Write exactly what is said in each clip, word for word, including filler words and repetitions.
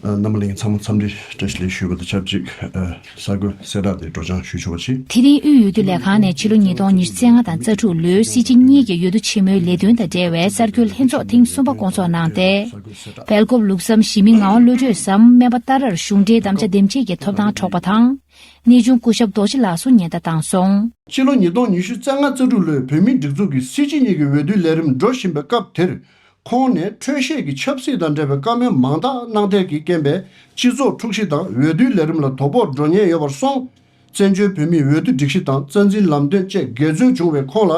རྣམ་པ་ལྷན་རྒྱས་ཚང་མ་འཚམས་འདྲི་བཀྲ་ཤིས་བདེ་ལེགས་ཞུས་པ་དང་ཆབས་ཅིག་ཨ། གསར་འགོད་གསལ་བསྒྲགས་དེ་སྒྲོག་སྦྱང་ཞུ་ཆོག་པ་བྱེད། དེ་རིང་དབུས་འོས་བསྡུ་ལས་ཁང་ནས་ཕྱི་ལོ་ཉིས་སྟོང་ཉི་ཤུ་རྩ་ལྔ་དང་རྩ་དྲུག་ལོའི་སྲིད་སྤྱི་གཉིས་ཀྱི་འོས་བསྡུ་ཆེན་མོའི་ལས་དོན་དང་འབྲེལ་བའི་གསར་འགྱུར་ལྷན་ཚོགས་ཐེངས་གསུམ་པ་བསྐོང་ཚོགས་གནང་སྟེ། སྦེལ་ཀོབ་ལུགས་བསམ་གཞི་མི་ངག་དབང་བློ་གྲོས་སམ་སྨན་པ་ཏཱ་རར་གཞུང་འབྲེལ་དམ་བཅའ་འདེམས་བྱེད་ཀྱི་ཐོབ་ཐང་འཕྲོག་པ་དང་། གནས་ཆུང་སྐུ་ཞབས་རྡོ་རྗེ་ལགས་སུ་ཉེན་བརྡ་བཏང་སོང་། ཕྱི་ལོ་ཉིས་སྟོང་ཉི་ཤུ་རྩ་ལྔ་རྩ་དྲུག་ལོའི་བོད་མིའི་སྒྲིག་འཛུགས་ཀྱི་སྲིད་སྤྱི་གཉིས་ཀྱི་འོས་བསྡུའི་ལས་རིམ་འགྲོ་བཞིན་པའི་སྐབས་དེར། ཁོང་ནས་འཕྲོད་བཞེས་ཀྱི་ཆབ་སྲིད་དང་འབྲེལ་བའི་བཀའ་མོལ་མང་དག་གནང་ཐད་ཀྱི་རྐྱེན་པས་སྤྱི་ཚོགས་འཁྲུག་གཞི་དང་འོས་བསྡུའི་ལས་རིམ་ལ་དོ་ཕོག་འགྲོ་ཉེན་ཡོད་པར་སོང་། བཙན་བྱོལ་བོད་མིའི་འོས་བསྡུ་སྒྲིག་གཞི་དང་རྩ་འཛིན་ལམ་སྟོན་བཅས་འགལ་འཛོལ་བྱུང་བའི་ཁོང་ལ་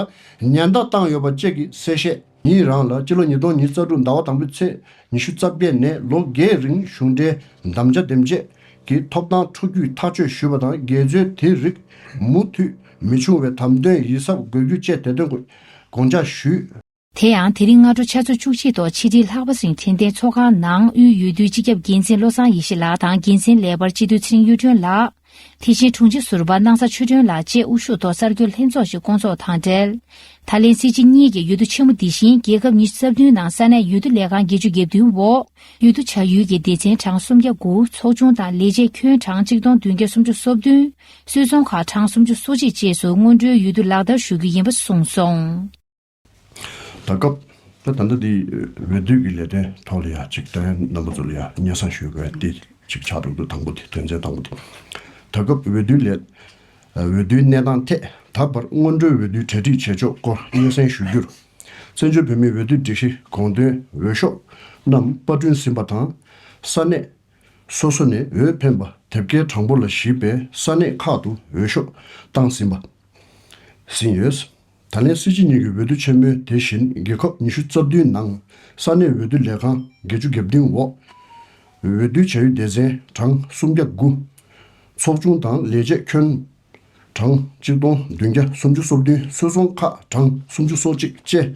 ཉེན་བརྡ་བཏང་ཡོད་པ་བཅས་ཀྱི་གསལ་བཤད། ཉིད་རང་ལ་སྤྱི་ལོ་ཉིས་སྟོང་ཉི་ཤུ་རྩ་དྲུག་ཟླ་བ་དང་པོའི་ཚེས་ཉི་ཤུ་རྩ་བརྒྱད་ནས་ལོ་བརྒྱད་རིང་གཞུང་འབྲེལ་དམ་བཅའ་འདེམས་བྱེད་ཀྱི་ཐོབ་ཐང་འཕྲོག་རྒྱུའི་ཐག་གཅོད་ཞུས་པ་དང་འགལ་འཛོལ་དེའི་རིགས་མུ་མཐུད་མི་འབྱུང་བའི་དམ་དོན་ཡིད་གཟབ་དགོས་རྒྱུ་བཅས་དེ་དོན་དགོངས་འཇགས་ཞུས། དེ་ཡང་དེ་རིང་སྔ་དྲོ་ཆུ་ཚོད་བཅུ་གཅིག་ཐོག་ཕྱི་དྲིལ་ལྷག་པ་སེང་འཕྲིན་ལྡན་ཚོགས་ཁང་ནང་དབུས་འོས་བསྡུའི་སྤྱི་ཁྱབ་འགན་འཛིན་བློ་བཟང་ཡེ་ཤེས་ལགས་དང་འགན་འཛིན་ལས་འཕར་སྤྱི་འཐུས་ཚེ་རིང་གཡུ་སྒྲོན་ལགས། དེ་བཞིན་དྲུང་ཆེ་ཟུར་པ་སྣང་ས་ཆོས་སྒྲོན་ལགས་བཅས་དབུ་བཞུགས་ཐོག་གསར་འགོད་ལྷན་ཚོགས་ཤིག་བསྐོང་ཚོགས་དང་འབྲེལ། ད་ལན་སྲིད་སྤྱི་གཉིས་ཀྱི་འོས་བསྡུ་ཆེན་མོ་འདི་བཞིན་རྒྱལ་ཁབ་ཉི་ཤུ་རྩ་བདུན་ནང་ས་གནས་འོས་བསྡུ་ལས་ཁང་བརྒྱད་ཅུ་གྱ་བདུན་འོག་འོས་བསྡུ་བྱ་ཡུལ་གྱི་སྡེ་ཚན་གྲངས་སུམ་བརྒྱ་དགུ། ཚོགས་ཆུང་དང་ལས་བྱེད་ཁྱོན་གྲངས་གཅིག་སྟོང་བདུན་བརྒྱ་སུམ་ཅུ་སོ་བདུན། སུད་ཚོང་ཁག་གྲངས་སུམ་ཅུ་སོ་གཅིག་བཅས་སུ་སྔོན་འགྲོའི་འོས་བསྡུ་ལག་བསྟར་ཞུ་རྒྱུ་ཡིན་པ་གསུངས་སོང་། ད་སྐབས་ད་ད་ལྟ་འདི་འོས་བསྡུ་གི་ལས་དོན་ཐོག་ལ་ཡ་གཅིག་ད་རྣམ་པ་ཚོ་ལ་ཡ་སྙན་སེང་ཞུ་དགོས་དེ་གཅིག་ཆགས་འདུག་འདུག་དང་པོ་དེ་དོན་ཚན་དང་པོ་དེ། ད་སྐབས་འོས་བསྡུའི་ལས་འོས་བསྡུའི་གནས་སྟངས་ཐད་ད་བར་སྔོན་འགྲོའི་འོས་བསྡུའི་གྲ་སྒྲིག་བྱེད་ཕྱོགས་སྐོར་སྙན་སེང་ཞུ་རྒྱུར། བཙན་བྱོལ་བོད་མིའི་འོས་བསྡུ་སྒྲིག་གཞི་དགོངས་དོན་འོས་ཤོག་རྣམས་པར་སྐྲུན་ཟིན་པ་དང་། ས་གནས་སོ་སོ་ནས་འོས་འཕེན་པ་དེབ་སྐྱེལ་གྲངས་འབོར་ལ་གཞིགས་པའི་ས་གནས་ཁག་ཏུ་འོས་ཤོག་བཏང་ཟིན་པ་ཟིན་ཡོད། ད་ལན་སྲིད་སྤྱི་གཉིས་ཀྱི་འོས་བསྡུ་ཆེན་མོའི་དེ་བཞིན་རྒྱལ་ཁབ་ཉི་ཤུ་རྩ་བདུན་ནང་ས་གནས་འོས་བསྡུ་ལས་ཁང་བརྒྱད་ཅུ་གྱ་བདུན་འོག་འོས་བསྡུ་བྱ་ཡུལ་སྡེ་ཚན་གྲངས་སུམ་བརྒྱ་དགུ། ཚོགས་ཆུང་དང་ལས་བྱེད་ཁྱོན་གྲངས་གཅིག་སྟོང་བདུན་བརྒྱ་སུམ་ཅུ་སོ་བདུན། སུད་ཚོང་ཁག་གྲངས་སུམ་ཅུ་སོ་གཅིག་བཅས་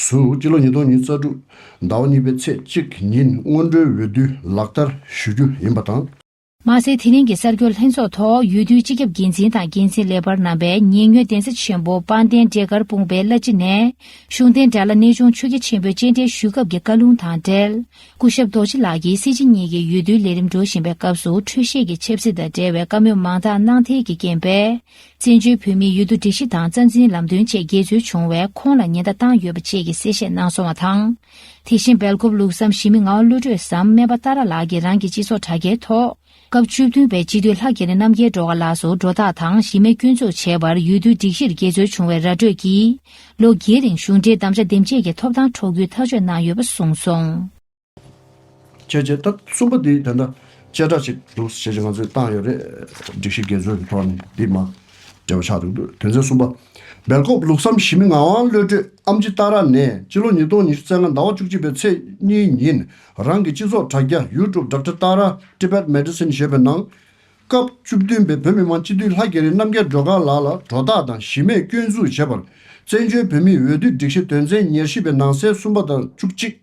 སུ་སྤྱི་ལོ་ཉིས་སྟོང་ཉི་ཤུ་རྩ་དྲུག་ཟླ་བ་གཉིས་པའི་ཚེས་གཅིག་ཉིན་སྔོན་འགྲོའི་འོས་བསྡུ་ལག་བསྟར་ཞུ་རྒྱུ་ཡིན་པ་དང་། མ་ཟད་དེ་རིང་གི་གསར་འགོད་ལྷན་ཚོགས་ཐོག་འོས་བསྡུའི་སྤྱི་ཁྱབ་འགན་འཛིན་དང་འགན་འཛིན་ལས་འཕར་རྣམ་པས་ཉེ་སྔོན་གདན་ས་ཆེན་པོ་དཔལ་ལྡན་འབྲས་དཀར་སྤུངས་པའི་བླ་སྤྱི་ནས་གཞུང་བསྟེན་དགྲ་ལྷ་གནས་ཆུང་ཆོས་རྒྱལ་ཆེན་པོའི་སྤྱན་འདྲེན་ཞུ་སྐབས་ཀྱི་བཀའ་ལུང་དང་འབྲེལ། སྐུ་ཞབས་རྡོ་རྗེ་ལགས་ཀྱིས་སྲིད་སྤྱི་གཉིས་ཀྱི་འོས་བསྡུའི་ལས་རིམ་འགྲོ་བཞིན་པའི་སྐབས་སུ་འཕྲོད་བཞེས་ཀྱི་ཆབ་སྲིད་དང་འབྲེལ་བའི་བཀའ་མོལ་མང་དག་གནང་ཐལ་གྱི་རྐྱེན་པས། བཙན་བྱོལ་བོད་མིའི་འོས་བསྡུ་སྒྲིག་གཞི་དང་རྩ་འཛིན་ལམ་སྟོན་བཅས་འགལ་འཛོལ་བྱུང་བས་ཁོང་ལ་ཉེན་བརྡ་བཏང་ཡོད་པ་བཅས་ཀྱི་གསལ་བཤད་གནང་སོང་བ་དང་། དེ་བཞིན་སྦེལ་ཀོབ་ལུགས་བསམ་གཞི་མི་ངག་དབང་བློ་གྲོས་སམ་སྨན་པ་ཏཱ་ར་ལགས་ཀྱིས་རང་གི་སྤྱི་ཚོགས་དྲ་རྒྱའི་ཐོག་སྐབས་བཅུ་བདུན་པའི་སྤྱི་འཐུས་ལྷ་རྒྱ་རི་རྣམ་རྒྱལ་སྒྲོལ་དཀར་ལགས་སུ་སྒྲོ་བཏགས་དང་གཞི་མེད་སྐྱོན་འཛུགས་བྱས་པར་འོས་བསྡུའི་སྒྲིག་གཞིར་འགལ་འཛོལ་བྱུང་བའི་ར་སྤྲོད་ཀྱིས་ལོ་བརྒྱད་རིང་གཞུང་འབྲེལ་དམ་བཅའ་འདེམས་བྱེད་ཀྱི་ཐོབ་ཐང་འཕྲོག་རྒྱུའི་ཐག་གཅོད་གནང་ཡོད་པ་གསུངས་སོང་། བྱས་རྗེས་ད་གསུམ་པ་འདི་ད་ལྟ་བཅད་ཁྲ་ཅིག་འདུག་བྱས་རྗེས་ང་ཚོས་བཏང་ཡོད་རེད། སྒྲིག་གཞི་འགལ་འཛོལ་གྱི་ཐོག་ནས་འདི་མ་འབྲེལ་བ་ཆགས་འདུག་དོན་ཚན་གསུམ་པ། སྦེལ་ཀོབ་ལུགས་བསམ་གཞི་མི་ངག་དབང་བློ་གྲོས་ཨམ་ཆི་ཏཱ་ར་ནས་སྤྱི་ལོ་ཉིས་སྟོང་ཉི་ཤུ་རྩ་ལྔ་ཟླ་བ་བཅུ་གཅིག་པའི་ཚེས་གཉིས་ཉིན་རང་གི་སྤྱི་ཚོགས་དྲ་རྒྱ་ཡུ་ཊུབ་ཌོག་ཊར་ཏཱ་ར་ཊི་བེཊ་མེ་ཌི་སིན་ཞེས་པའི་ནང་། སྐབས་བཅུ་བདུན་པའི་བོད་མི་མང་སྤྱི་འཐུས་ལྷ་རྒྱ་རི་རྣམ་རྒྱལ་སྒྲོལ་དཀར་ལགས་ལ་སྒྲོ་བཏགས་དང་གཞི་མེད་སྐྱོན་འཛུགས་བྱས་པར། བཙན་བྱོལ་བོད་མིའི་འོས་བསྡུ་སྒྲིག་གཞི་དོན་ཚན་ཉེར་བཞི་པའི་ནང་གསེས་གསུམ་པ་དང་བཅུ་གཅིག་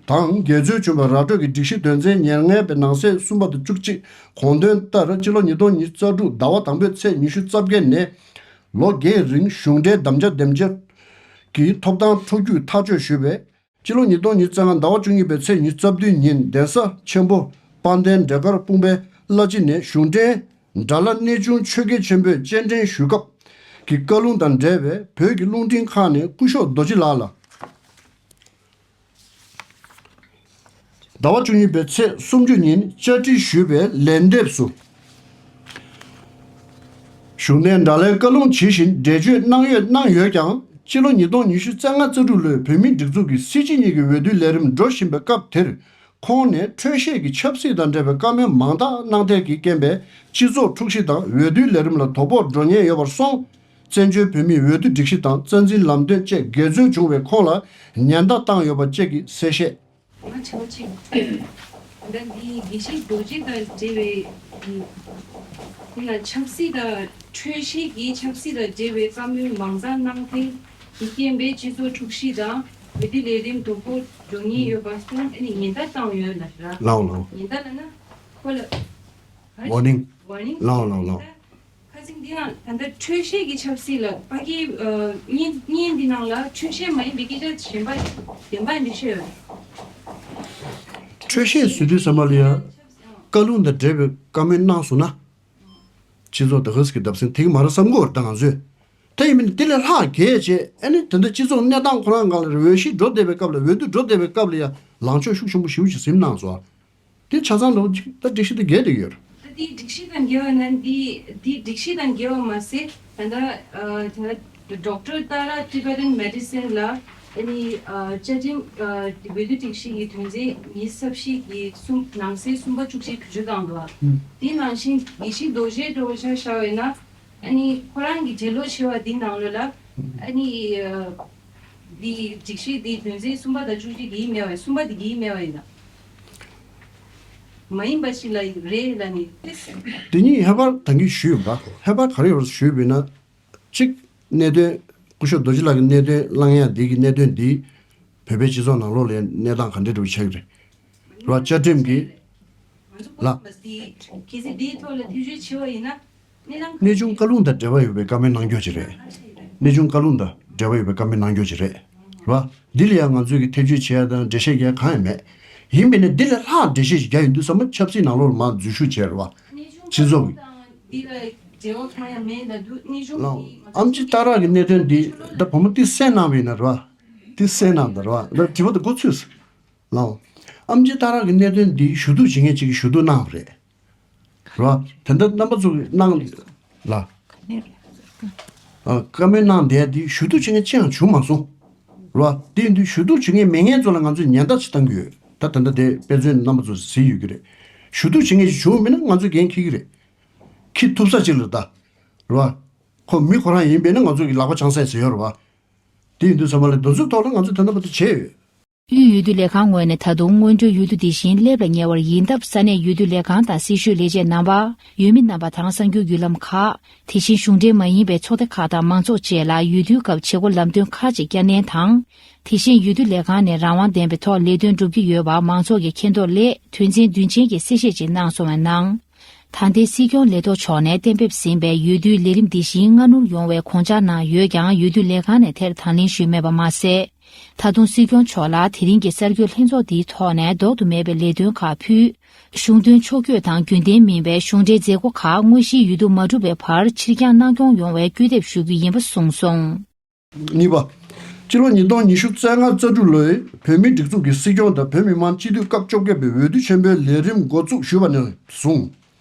དང་འགལ་འཛོལ་བྱུང་བའི་ར་སྤྲོད་ཀྱི་སྒྲིག་གཞི་དོན་ཚན་ཉེར་ལྔ་པའི་ནང་གསེས་གསུམ་པ་དང་བཅུ་གཅིག་དགོངས་དོན་ལྟར་སྤྱི་ལོ་ཉིས་སྟོང་ཉི་ཤུ་རྩ་དྲུག་ཟླ་བ་དང་པོའི་ཚེས་ཉི་ཤུ་རྩ་བརྒྱད་ནས་ལོ་བརྒྱད་རིང་གཞུང་འབྲེལ་དམ་བཅའ་འདེམས་བྱེད་ཀྱི་ཐོབ་ཐང་འཕྲོག་རྒྱུའི་ཐག་གཅོད་ཞུས་པས། སྤྱི་ལོ་ཉིས་སྟོང་ཉི་ཤུ་རྩ་ལྔ་ཟླ་བ་བཅུ་གཉིས་པའི་ཚེས་ཉི་ཤུ་རྩ་བདུན་ཉིན་གདན་ས་ཆེན་པོ་དཔལ་ལྡན་འབྲས་དཀར་སྤུངས་པའི་བླ་སྤྱི་ནས་གཞུང་འབྲེལ་དགྲ་ལྷ་གནས་ཆུང་ཆོས་རྒྱལ་ཆེན་པོས་སྤྱན་འདྲེན་ཞུ་སྐབས་ཀྱི་བཀའ་ལུང་དང་འབྲེལ་བའི་བོད་ཀྱི་རླུང་འཕྲིན་ཁང་ནས་སྐུ་ཞབས་རྡོ་རྗེ་ལགས་ལ། ཟླ་བ་བཅུ་གཉིས་པའི་ཚེས་སུམ་ཅུ་ཉིན་བཅར་འདྲི་ཞུས་པའི་ལན་འདེབས་སུ། གཞུང་འབྲེལ་དགྲ་ལྷའི་བཀའ་ལུང་ཇི་བཞིན་འགྲེལ་བརྗོད་གནང་ཡོད་གནང་ཡོད་ཀྱང་། སྤྱི་ལོ་ཉིས་སྟོང་ཉི་ཤུ་རྩ་ལྔ་རྩ་དྲུག་ལོའི་བོད་མིའི་སྒྲིག་འཛུགས་ཀྱི་སྲིད་སྤྱི་གཉིས་ཀྱི་འོས་བསྡུའི་ལས་རིམ་འགྲོ་བཞིན་པའི་སྐབས་དེར། ཁོང་ནས་འཕྲོད་བཞེས་ཀྱི་ཆབ་སྲིད་དང་འབྲེལ་བའི་བཀའ་མོལ་མང་དག་གནང་ཐལ་གྱི་རྐྱེན་པས་སྤྱི་ཚོགས་འཁྲུག་གཞི་དང་འོས་བསྡུའི་ལས་རིམ་ལ་དོ་ཕོག་འགྲོ་ཉེན་ཡོད་པར་སོང་། བཙན་བྱོལ་བོད་མིའི་འོས་བསྡུ་སྒྲིག་གཞི་དང་རྩ་འཛིན་ལམ་སྟོན་བཅས་འགལ་འཛོལ་བྱུང་བས་ཁོང་ལ་ཉེན་བརྡ་བཏང་ཡོད་པ་བཅས་ཀྱི་གསལ་བཤད། ང་ཆ་བ་ཆེ། ད་འདི་དགེ་བཤེས་རྡོ་རྗེ་དང་འབྲེལ་བའི་འདི་ལ་ཆབ་སྲིད་དང་འཕྲོད་བཞེས་ཀྱི་ཆབ་སྲིད་དང་འབྲེལ་བའི་བཀའ་མོལ་མང་ཙམ་གནང་ཐལ་གྱི་རྐྱེན་པས་སྤྱི་ཚོགས་འཁྲུག་གཞི་དང་འོས་བསྡུ་ལས་རིམ་དོ་ཕོག་འགྲོ་ཉེན་ཡོད་པ་སོང་ཨ་ནི་ཉེན་བརྡ་བཏང་ཡོད་ལ་ར། ལའོ་ལའོ། ཉེན་བརྡ་ལ་ན་ཁོ་ལ། ཝར་ནིང་། ཝར་ནིང་། ལའོ་ལའོ་ལའོ། ཁ་སང་འདི་ཡང་ད་ལྟ་འཕྲོད་བཞེས་ཀྱི་ཆབ་སྲིད་ལ་ཕ་གིའི་བརྙན་བརྙན་འདི་ནང་ལ་འཕྲོད་བཞེས་མ་ཡིན་པའི་སྐད་ཆ་གཞན་པ་བདེན་པ་འདི་བཤད་ཡོད། འཕྲོད་བཞེས་ཟེར་དུས་ཙམ་པ་ལ་ཡང་ བཀའ་ལུང་དང་འབྲེལ་བའི་བཀའ་མོལ་གནང་སོང་ན། སྤྱི་ཚོགས་དེ་ཧུས་ཀྱི་བརྡབ་གསིག་ཐེག་མ་རེད་བསམ་གྱི་ཡོད་རེད་ད་ང་ཚོས། དེ་ཡིན་མིན་དེ་ལས་ལྷག་གལ་ཆེ་ཨ་ནི་དེ་འདྲ་སྤྱི་ཚོགས་གནས་སྟངས་ཁོ་རང་སྒང་ལ་འོས་གཞི་འགྲོ་བསྡད་པའི་སྐབས་ལ་འོས་བསྡུ་འགྲོ་བསྡད་པའི་སྐབས་ལ་ཡང་ལངས་ཕྱོགས་ཤུགས་ཆེན་པོ་ཞེ་པོ་ཅིག་ཟིན་གནང་སོང་། དེ་ཆ་ཚང་ལོ་གཅིག་ད་སྒྲིག་གཞི་དེ་འགལ་བསྡད་ཡོད་རེད། ད་དེའི་སྒྲིག་གཞི་དང་འགལ་བ་ན་འདི་དེའི་སྒྲིག་གཞི་དང་འགལ་བ་མ་ཟད་ད་ལྟ་ཨ་ད་ལྟ་Doctor Tara Tibetan Medicine ལ་ཨ་ནི་ཨ་བཅའ་ཁྲིམས་ཨ་འོས་བསྡུ་སྒྲིག་གཞི་ཡི་དོན་ཚན་ཉི་ཤུ་རྩ་བཞི་གི་གསུམ་ནང་གསེས་གསུམ་པ་བཅུ་གཅིག་བེད་སྤྱོད་བཏང་འདུག་ཨ། དེ་ནང་བཞིན་དགེ་བཤེས་རྡོ་རྗེ་གྲོགས་ཤ་ཤ་བས་ན་ཨ་ནི་ཁོ་རང་གི་གྲལ་ལོག་ཆེ་བ་དེ་ནང་ལོགས་ལ་ཨ་ནི་ཨ་འདི་སྒྲིག་གཞི་འདི་དོན་ཚན་གསུམ་པ་དང་བཅུ་གཅིག་གི་མེད་པ་གསུམ་པ་དེ་གི་མེད་པ་ཡིན་ན། མ་ཡིན་པ་ཞིག་ལ་རེད་ལ་ནི། དེ་ཉིད་ཧེ་བག་ད་གིན་ཞུས་ཡོད་པ། ཧེ་བག་ག་རེ་ཡོད་ཞུས་པས་ན། གཅིག་གནད་དོན་སྐུ་ཞབས་རྡོ་རྗེ་ལགས་ཀྱི་གནད་དོན་གླེང་ཡ་འདི་གི་གནད་དོན་འདི་བོད་པའི་སྤྱི་ཚོགས་ནང་ལོགས་ལ་གནས་སྟངས་ག་འདྲ་འདྲ་བོ་ཆགས་ཀྱི་རེད། རེད་བ། བཅའ་ཁྲིམས་ཀྱི་ལ། གལ་སྲིད་འདིའི་ཐོག་ལ་ཐེ་བྱུས་ཆེ་བ་ཡིན་ན། གནས་ལུགས་གནས་ཆུང་བཀའ་ལུང་དང་འབྲེལ་བ་ཡོད་པའི་བཀའ་མོལ་གནང་རྒྱུ་ཅིག་རེད། གནས་ཆུང་བཀའ་ལུང་དང་འབྲེལ་བ་ཡོད་པའི་བཀའ་མོལ་གནང་རྒྱུ་ཅིག་རེད། རེད་བ། འདི་ལ་ཡང་ང་ཚོས་ཀྱི་ཐེ་བྱུས་བྱེད་ཡ་དང་འགྲེལ་བཤད་རྒྱག་ཡ་གང་ཡང་མེད། ཡིན་པས་ན་འདི་ལས་ལྷག་འགྲེལ་བཤད་ཞིག་རྒྱག་ཡོང་དུས་ཙམ་པ་ཆབ་སྲིད་ནང་ལོགས་ལ་མར་འཛུལ་ཞུགས་བྱས་རེད་བ། སྤྱི་ཚོགས་ཀྱི་འདི་ལ་འབྲེལ་བ་གང་ཡང་མེད་ལབ་དུས་གནས་ཆུང་ལའོ། ཨམ་ཆི་ཏཱ་ར་གི་གནད་དོན་འདི་ད་བུ་མོ་ཏི་སེ་གནང་བ་ཡིན་ན་རེད་བ། ཏི་སེ་གནང་དང་རེད་བ། ད་དྲི་བ་དེ་འགོ་ཚུགས་སོང་། ལའོ། ཨམ་ཆི་ཏཱ་ར་གི་གནད་དོན་འདི་ཞུ་གཏུག་བྱེད་མཁན་ཅིག་གིས་ཞུ་གཏུག་གནང་བ་རེད། རེད་བ། དེ་འདྲ་རྣམ་པ་ཚོ་གིས་གནང་ལ། ཨ། བཀའ་མོལ་གནང་བསྡད་དེ་ཞུ་གཏུག་བྱེད་མཁན་ཅི་ཡང་བྱུང་མ་སོང་། རེད་བ། དེ་ཡིན་དུས་ཞུ་གཏུག་བྱེད་མཁན་མེད་མཁན་ཚོ་ལ་ང་ཚོས་ཉེན་བརྡ་ཅིག་བཏང་གི་ཡོད། ད་ད་ལྟ་དེ་དཔེ་མཚོན་རྣམ་པ་ཚོ་གཟིགས་ཡོད་ཀྱི་རེད། ཞུ་གཏུག་བྱེད་མཁན་ཞིག་བྱུང་མིན་ན་ང་ཚོས་འགན་འཁྱེར་གྱི་རེད། འཁྱེར་ཐུབ་ས་ཅིག་ལ་ད། རེད་བ། ཁོ་མི་ཁོ་རང་ཡིན་པས་ན་ང་ཚོ་གི་ལག་པ་འཆང་ས་ཟེར་ཡོད་རེད་བ། དེ་ཡིན་དུས་ཚང་མ་ལ་དེ་ཚོའི་ཐོག་ལ་ང་ཚོས་དོ་སྣང་མ་གཏོགས་བྱས་ཡོད། དབུས་འོས་བསྡུ་ལས་ཁང་ངོས་ནས་ད་དུང་སྔོན་འགྲོའི་འོས་བསྡུ་དེ་བཞིན་སླེབས་ལ་ཉེ་བར་ཡིན་སྟབས་ས་གནས་འོས་བསྡུ་ལས་ཁང་དང་སྲི་ཞུའི་ལས་བྱེད་རྣམ་པ། འོས་མི་རྣམ་པ་དང་གསར་འགྱུར་བརྒྱུད་ལམ་ཁག་དེ་བཞིན་གཞུང་འབྲེལ་མ་ཡིན་པའི་ཚོགས་སྡེ་ཁག་དང་མང་ཚོགས་བཅས་ལ་འོས་བསྡུའི་སྐབས་བྱེད་སྒོ་ལམ་སྟོན་ཁག་ཅིག་བསྐྱར་ནན་དང་། དེ་བཞིན་འོས་བསྡུ་ལས་ཁང་ནས་རང་དབང་ལྡན་པའི་ཐོག་ལས་དོན་སྒྲུབ་ཀྱི་ཡོད་པ་མང་ཚོགས་ཀྱིས་མཁྱེན་རྟོགས་སླད་དོན་ཚན་བདུན་ཅན་གྱི་གསལ་བཤད་ཅིག་གནང་སོང་བའི་ནང་། ད་ལྟའི་སྲིད་སྐྱོང་ལས་ཐོག་མཆོག་ནས་གཏན་འབེབས་ཟིན་པའི་འོས་བསྡུའི་ལས་རིམ་འདི་བཞིན་སྔ་སྣུར་ཡོང་བའི་དགོངས་འཆར་གནང་ཡོད་ཀྱང་འོས་བསྡུ་ལས་ཁང་ནས་དེར་དང་ལེན་ཞུས་མེད་པ་མ་ཟད། ད་དུང་སྲིད་སྐྱོང་མཆོག་ལ་དེ་རིང་གི་གསར་འགོད་ལྷན་ཚོགས་འདིའི་ཐོག་ནས་ལྡོག་ཏུ་མེད་པའི་ལས་དོན་ཁག་ཕུད། གཞུང་དོན་ཕྱོགས་བསྐྱོད་དང་རྒྱུན་ལྡན་མིན་པའི་གཞུང་འབྲེལ་མཛད་སྒོ་ཁག་དངོས་གཞིའི་འོས་བསྡུ་མ་གྲུབ་པའི་བར་ཕྱིར་འགྱངས་གནང་སྐྱོང་ཡོང་བའི་སྐུལ་འདེབས་ཞུ་རྒྱུ་ཡིན་པ་གསུངས་སོང་། གཉིས་པ། སྤྱི་ལོ་ཉིས་སྟོང་ཉི་ཤུ་རྩ་ལྔ་རྩ་དྲུག་ལོའི་བོད་མིའི་སྒྲིག་འཛུགས་ཀྱི་སྲིད་སྐྱོང་དང་བོད་མི་མང་སྤྱི་འཐུས་སྐབས་བཅོ་བརྒྱད་པའི་འོས་བསྡུ་ཆེན་མོའི་ལས་རིམ་འགོ་འཛུགས་ཞུས་པ་ནས་བཟུང་།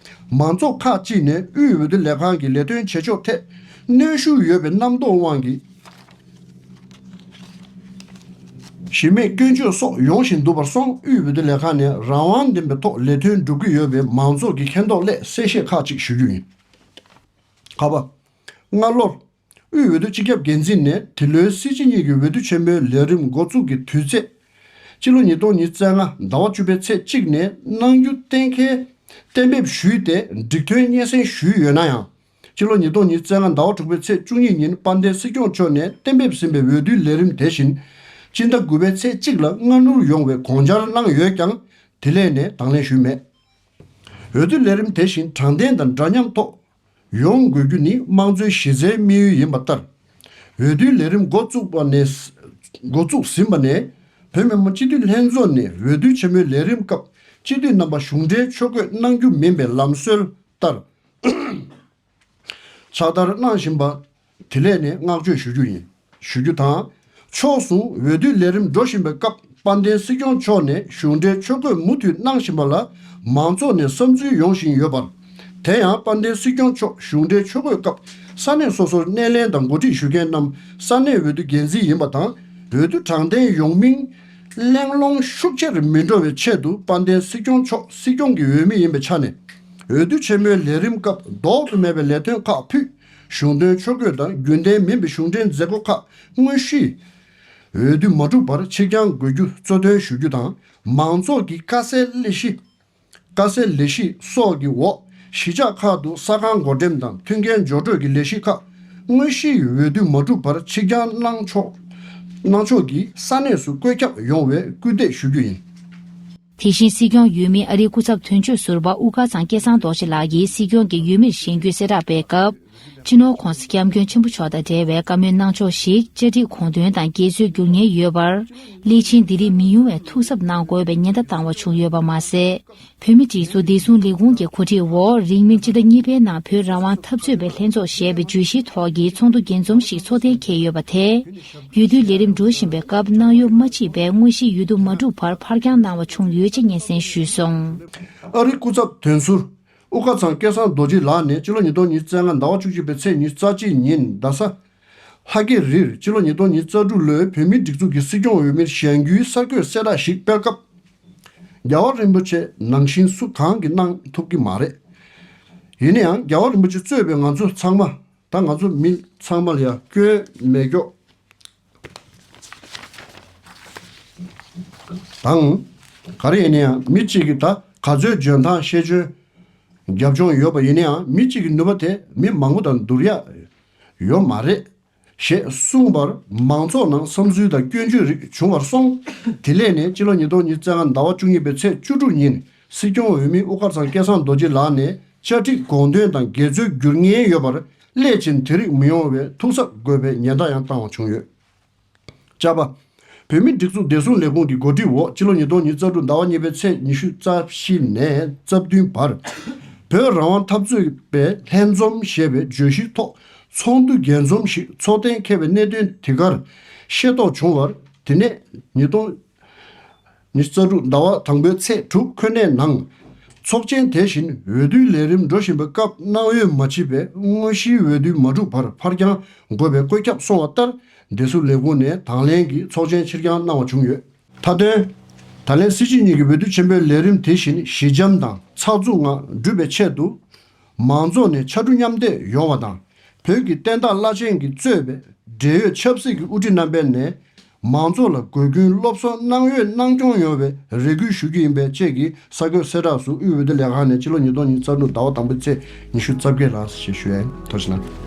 མང་ཚོགས་ཁག་ཅིག་ནས་དབུས་འོས་བསྡུ་ལས་ཁང་གི་ལས་དོན་བྱེད་ཕྱོགས་ཐད་གནོན་ཤུགས་ཡོད་པའི་རྣམ་རྟོག་དབང་གིས་གཞི་མེད་སྐྱོན་བརྗོད་སོགས་ཡོང་བཞིན་འདུག་པར་སོང་། དབུས་འོས་བསྡུ་ལས་ཁང་ནས་རང་དབང་ལྡན་པའི་ཐོག་ལས་དོན་སྒྲུབ་ཀྱི་ཡོད་པའི་མང་ཚོགས་ཀྱིས་མཁྱེན་རྟོགས་སླད་གསལ་བཤད་ཁག་ཅིག་ཞུ་རྒྱུ་ཡིན། ཁ་པ། སྔ་ལོར། དབུས་འོས་བསྡུ་སྤྱི་ཁྱབ་འགན་འཛིན་ནས་འདི་ལོའི་སྲིད་སྤྱི་གཉིས་ཀྱི་འོས་བསྡུ་ཆེན་མོའི་ལས་རིམ་འགོ་འཛུགས་ཀྱི་དུས་ཚེས། སྤྱི་ལོ་ཉིས་སྟོང་ཉི་ཤུ་རྩ་ལྔ་ཟླ་བ་བཅུ་པའི་ཚེས་གཅིག་ནས་གནང་རྒྱུ་གཏན་འཁེལ་གཏན་འབེབས་ཞུས་ཏེ་འགྲིག་མཐུན་སྙན་སེང་ཞུས་ཡོད་ན་ཡང་། སྤྱི་ལོ་ཉིས་སྟོང་ཉི་ཤུ་རྩ་ལྔ་ཟླ་བ་དྲུག་པའི་ཚེས་བཅུ་གཉིས་ཉིན་དཔལ་ལྡན་སྲིད་སྐྱོང་མཆོག་ནས་གཏན་འབེབས་ཟིན་པའི་འོས་བསྡུའི་ལས་རིམ་དེ་བཞིན་སྤྱི་ཟླ་དགུ་པའི་ཚེས་གཅིག་ལ་སྔ་སྣུར་ཡོང་བའི་དགོངས་འཆར་གནང་ཡོད་ཀྱང་དེ་ལས་ནས་དང་ལེན་ཞུས་མེད། འོས་བསྡུ་ལས་རིམ་དེ་བཞིན་དྲང་བདེན་དང་འདྲ་མཉམ་ཐོག་ཡོང་དགོས་རྒྱུ་ནི་དམངས་གཙོའི་གཞི་རྩའི་དམིགས་ཡུལ་ཡིན་པ་ལྟར། འོས་བསྡུའི་ལས་རིམ་འགོ་བཙུགས་པ་ནས། འགོ་བཙུགས་ཟིན་པ་ནས་བོད་མི་མང་སྤྱི་འཐུས་ལྷན་ཚོགས་ནས་འོས་བསྡུ་ཆེན་མོའི་ལས་རིམ་སྐབས་སྤྱི་འཐུས་རྣམ་པ་གཞུང་འབྲེལ་ཆོས་བཀོད་གནང་རྒྱུ་མིན་པའི་ལམ་སྲོལ་ལྟར། ཕྱག་བསྟར་གནང་བཞིན་པ། དེ་ལས་ནས་བསྔགས་བརྗོད་ཞུ་རྒྱུ་ཡིན། ཞུ་རྒྱུ་དང་། ཕྱོགས་མཚུངས་འོས་བསྡུའི་ལས་རིམ་འགྲོ་བཞིན་པའི་སྐབས་དཔལ་ལྡན་སྲིད་སྐྱོང་མཆོག་ནས་གཞུང་འབྲེལ་ཆོས་བཀོད་མུ་མཐུད་གནང་བཞིན་པ་ལ་མང་ཚོགས་ནས་བསམ་ཚུལ་ཡོང་བཞིན་ཡོད་པར། དེ་ཡང་དཔལ་ལྡན་སྲིད་སྐྱོང་མཆོག་གཞུང་འབྲེལ་ཆོས་བཀོད་སྐབས་ས་གནས་སོ་སོར་སྣེ་ལེན་དང་འགོ་ཁྲིད་ཞུ་མཁན་རྣམས་ས་གནས་འོས་བསྡུ་འགན་འཛིན་ཡིན་པ་དང་འོས་བསྡུ་དྲང་བདེན་ཡོང་མིན་གླེང་སློང་ཤུགས་ཆེར་མི་འགྲོ་བའི་ཆེད་དུ་དཔལ་ལྡན་སྲིད་སྐྱོང་མཆོག་སྲིད་སྐྱོང་གི་འོས་མི་ཡིན་པའི་ཆ་ནས་འོས་བསྡུ་ཆེན་མོའི་ལས་རིམ་སྐབས་ལྡོག་ཏུ་མེད་པའི་ལས་དོན་ཁག་ཕུད། གཞུང་དོན་ཕྱོགས་བསྐྱོད་དང་རྒྱུན་ལྡན་མིན་པའི་གཞུང་འབྲེལ་མཛད་སྒོ་ཁག་དངོས་གཞིའི་འོས་བསྡུ་མ་གྲུབ་པར་ཕྱིར་འགྱངས་དགོས་རྒྱུ་གཙོ་འདོན་ཞུ་རྒྱུ་དང་། མང་ཚོགས་ཀྱི་དཀའ་སེལ་ལས་གཞི། དཀའ་སེལ་ལས་གཞི་སོགས་ཀྱི་འོག་གཞིས་ཆགས་ཁག་ཏུ་ས་ཁང་སྒོ་འགྲེམས་དང་མཐུན་རྐྱེན་སྦྱོར་སྤྲོད་ཀྱི་ལས་གཞི་ཁག་དངོས་གཞིའི་འོས་བསྡུ་མ་གྲུབ་པར་ཕྱིར་འགྱངས་གནང་ཕྱོགས། གནང་ཕྱོགས་ཀྱིས་ས་གནས་སུ་བཀོད་ཁྱབ་ཡོང་བའི་སྐུལ་འདེད་ཞུ་རྒྱུ་ཡིན། དེ་བཞིན་སྲིད་སྐྱོང་འོས་མི་ཨ་རིའི་སྐུ་ཚབ་དོན་གཅོད་ཟུར་པ་དབུ་དཀར་ཚང་སྐལ་བཟང་རྡོ་རྗེ་ལགས་ཀྱིས་སྲིད་སྐྱོང་གི་འོས་མིར་བཞེངས་རྒྱུའི་གསལ་བསྒྲགས་སྤེལ་སྐབས། སྤྱི་ནོར་༸གོང་ས་༸སྐྱབས་མགོན་ཆེན་པོ་མཆོག་དང་འབྲེལ་བའི་བཀའ་མོལ་གནང་ཕྱོགས་ཤིག་བཅའ་སྒྲིག་དགོངས་དོན་དང་འགལ་ཚུལ་འགྱུར་ཉེན་ཡོད་པར། སླད་ཕྱིན་འདི་རིགས་མི་ཡོང་བའི་ཐུགས་གཟབ་གནང་དགོས་པའི་ཉེན་བརྡ་བཏང་བ་བྱུང་ཡོད་པ་མ་ཟད། བོད་མིའི་སྒྲིག་འཛུགས་བདེ་སྲུང་ལས་ཁུངས་ཀྱི་གོ་སྒྲིག་འོག་རིང་མིན་སྤྱི་ཟླ་གཉིས་པའི་ནང་བོད་རང་དབང་འཐབ་རྩོད་པའི་ལྷན་ཚོགས་ཞེས་པའི་བརྗོད་གཞིའི་ཐོག་གི་ཚོགས་འདུ་རྒྱས་འཛོམས་ཤིག་འཚོགས་གཏན་འཁེལ་ཡོད་པ་དེས། འོས་བསྡུའི་ལས་རིམ་འགྲོ་བཞིན་པའི་སྐབས་གནང་ཡོད་མ་མཆིས་པའི་དངོས་གཞིའི་འོས་བསྡུ་མ་གྲུབ་བར་ཕར་འགྱངས་གནང་བ་བྱུང་ཡོད་ཅེས་སྙན་སེང་ཞུས་སོང་། ཨ་རིའི་སྐུ་ཚབ་དོན་ཟུར་དབུ་དཀར་ཚང་སྐལ་བཟང་རྡོ་རྗེ་ལགས་ནས་སྤྱི་ལོ་ཉིས་སྟོང་ཉི་ཤུ་རྩ་ལྔ་ཟླ་བ་བཅུ་གཅིག་པའི་ཚེས་ཉི་ཤུ་རྩ་གཅིག་ཉིན་རྡ་ས་ལྷ་སྐྱིད་རིར་སྤྱི་ལོ་ཉིས་སྟོང་ཉི་ཤུ་རྩ་དྲུག་ལོའི་བོད་མིའི་སྒྲིག་འཛུགས་ཀྱི་སྲིད་སྐྱོང་འོས་མིར་བཞེངས་རྒྱུའི་གསར་འགོད་གསལ་བསྒྲགས་ཤིག་སྤེལ་སྐབས། རྒྱལ་བ་རིན་པོ་ཆེ་ནང་བཞིན་སུ་གང་གིས་གནང་ཐུབ་ཀྱི་མ་རེད། ཡིན་ན་ཡང་རྒྱལ་བ་རིན་པོ་ཆེ་གཙོས་པའི་ང་ཚོ་ཚང་མ། ད་ང་ཚོ་མི་ཚང་མ་ལ་ཡང་སྐྱོན་མེད་སྐྱོ་དང་། ག་རེ་ཡིན་ན་ཡང་མི་གཅིག་གིས་ད་ག་ཚོད་འཇོན་ཐང་ཤེས་འཇོན་རྒྱབ་ལྗོངས་ཡོད་པ་ཡིན་ན་ཡང་མི་གཅིག་གི་ནུས་པ་དེ་མི་མང་པོ་དང་བསྡུར་ཡག་ཡོད་མ་རེད། ཞེས་གསུངས་པར་མང་ཚོགས་ནང་བསམ་ཚུལ་དང་སྐྱོན་བརྗོད་རིགས་བྱུང་བར་སོང་། དེ་ལས་ནས་སྤྱི་ལོ་ཉིས་སྟོང་ཉི་ཤུ་རྩ་ལྔ་ཟླ་བ་བཅུ་གཉིས་པའི་ཚེས་བཅུ་དྲུག་ཉིན་སྲིད་སྐྱོང་འོས་མི་དབུ་དཀར་ཚང་སྐལ་བཟང་རྡོ་རྗེ་ལགས་ནས་བཅའ་སྒྲིག་དགོངས་དོན་དང་འགལ་ཚུལ་འགྱུར་ཉེན་ཡོད་པར་སླད་ཕྱིན་དེ་རིགས་མི་ཡོང་བའི་ཐུགས་གཟབ་དགོས་པའི་ཉེན་བརྡ་ཡང་བཏང་བ་བྱུང་ཡོད། ཅ་པ། བོད་མིའི་སྒྲིག་འཛུགས་བདེ་སྲུང་ལས་ཁུངས་ཀྱི་གོ་སྒྲིག་འོག་སྤྱི་ལོ་ཉིས་སྟོང་ཉི་ཤུ་རྩ་དྲུག་ཟླ་བ་གཉིས་པའི་ཚེས་ཉི་ཤུ་རྩ་བཞི་ནས་རྩ་བདུན་བར། བོད་རང་དབང་འཐབ་རྩོད་པའི་ལྷན་འཛོམས་ཞེས་པའི་བརྗོད་གཞིའི་ཐོག་ཚོགས་འདུ་རྒྱས་འཛོམས་ཤིག་འཚོགས་གཏན་འཁེལ་བའི་གནད་དོན་དེ་གར་ཤེས་རྟོགས་བྱུང་བར། དེ་ནས་ཉིས་སྟོང་ཉི་ཤུ་རྩ་དྲུག་ཟླ་བ་དང་པོའི་ཚེས་དྲུག་ཁོ་ནའི་ནང་། ཚོགས་ཆེན་དེ་བཞིན་འོས་བསྡུའི་ལས་རིམ་འགྲོ་བཞིན་པའི་སྐབས་གནང་འོས་མ་མཆིས་པའི་དངོས་གཞིའི་འོས་བསྡུ་མ་གྲུབ་བར་ཕར་འགྱངས་དགོས་པའི་བཀོད་ཁྱབ་སོང་བ་ལྟར། བདེ་སྲུང་ལས་ཁུངས་ནས་དང་ལེན་གྱིས་ཚོགས་ཆེན་ཕྱིར་འགྱངས་གནང་བ་བྱུང་ཡོད། མཐའ་དོན། ད་ལན་སྲིད་སྤྱི་གཉིས་ཀྱི་འོས་བསྡུ་ཆེན་པོའི་ལས་རིམ་དེ་བཞིན་ཞི་འཇམ་དང་ཚགས་ཚུད་ངང་འགྲུབ་པའི་ཆེད་དུ། མང་ཚོགས་ནས་ཕྱར་གྲུ་མཉམ་འདེགས་ཡོང་བ་དང་། བོད་ཀྱི་བསྟན་བདག་བླ་ཆེན་གྱིས་གཙོས་པའི་འབྲེལ་ཡོད་ཆབ་སྲིད་ཀྱི་དབུ་ཁྲིད་རྣམ་པས་ནས། མང་ཚོགས་ལ་དགོས་མཁོའི་སློབ་གསོ་གནང་འོས་གནང་སྐྱོང་ཡོང་བའི་རེ་སྐུལ་ཞུ་རྒྱུ་ཡིན་པའི་བཅས་ཀྱི་གསར་འགོད་གསལ་བསྒྲགས་སུ་དབུས་འོས་བསྡུ་ལས་ཁང་ནས་ཕྱི་ལོ་ཉིས་སྟོང་ཉི་ཤུ་རྩ་དྲུག་ཟླ་བ་དང་པོའི་ཚེས་ཉི་ཤུ་རྩ་བརྒྱད་ལ་ཞེས་ཞུ་ཡ་ཡིན། ཐུགས་རྗེ་གནང་།